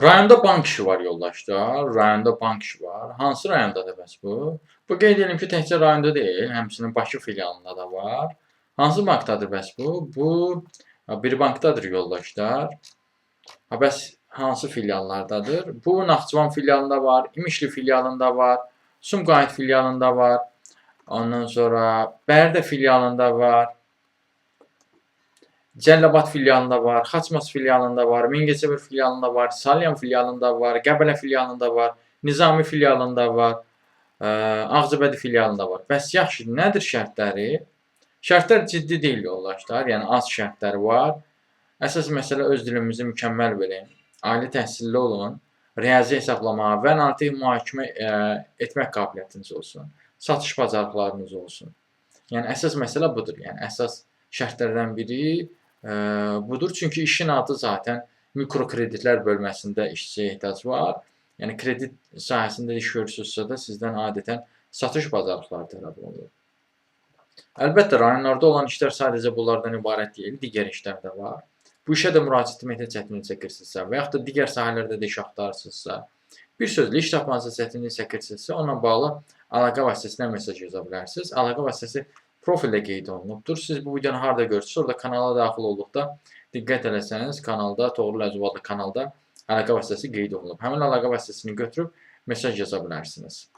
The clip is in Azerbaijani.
Rayonda bank işi var yoldaşlar. Rayonda bank işi var. Hansı rayondadır bəs bu? Bu qeyd edelim ki, təkcə rayonda deyil, həmçinin Bakı filialında da var. Hansı bankdadır bəs bu? Bu bir bankdadır yoldaşlar. Ha, bəs hansı filiallardadır? Bu Naxçıvan filialında var, İmişli filialında var, Sumqayıt filialında var. Ondan sonra Bərdə filialında var. Cəllabad filialında var, Xaçmaz filialında var, Mingəçevir filialında var, Salyan filialında var, Qəbələ filialında var, Nizami filialında var, Ağcabədi filialında var. Bəs yaxşı, nədir şərtləri? Şərtlər ciddi deyil yoldaşlar, yəni az şərtləri var. Əsas məsələ öz dilimizi mükəmməl bilin, ali təhsilli olun, riyazi hesablama və analitik mühakimə etmək qabiliyyətiniz olsun, satış bacarıqlarınız olsun. Yəni əsas məsələ budur. Yəni əsas şərtlərdən biri budur. Çünki işin adı zaten mikrokreditlər bölməsində işçiyə ehtiyac var. Yəni kredit sahəsində iş görürsünüzsə də sizdən adətən satış bacarıqları tələb olunur. Əlbəttə, rayonlarda olan işlər sadəcə bunlardan ibarət deyil, digər işlər də var. Bu işə də müraciət etməkdə çətinlik çəkirsinizsə və yaxud da digər sahələrdə də iş axtarırsınızsa, bir sözlə iş tapmanızda çətinlik çəkirsinizsə, onunla bağlı əlaqə vasitəsinə mesaj yaza bilərsiniz. Əlaqə vasitəsi profildə qeyd olunubdur. Siz bu videonu harda görürsünüz, orada kanala daxil olduqda diqqət eləsəniz, kanalda, Toğrul Əlcəbadlı kanalda əlaqə vasitəsi qeyd olunub. Həmin əlaqə vasitəsini götürüb mesaj yaza bilərsiniz.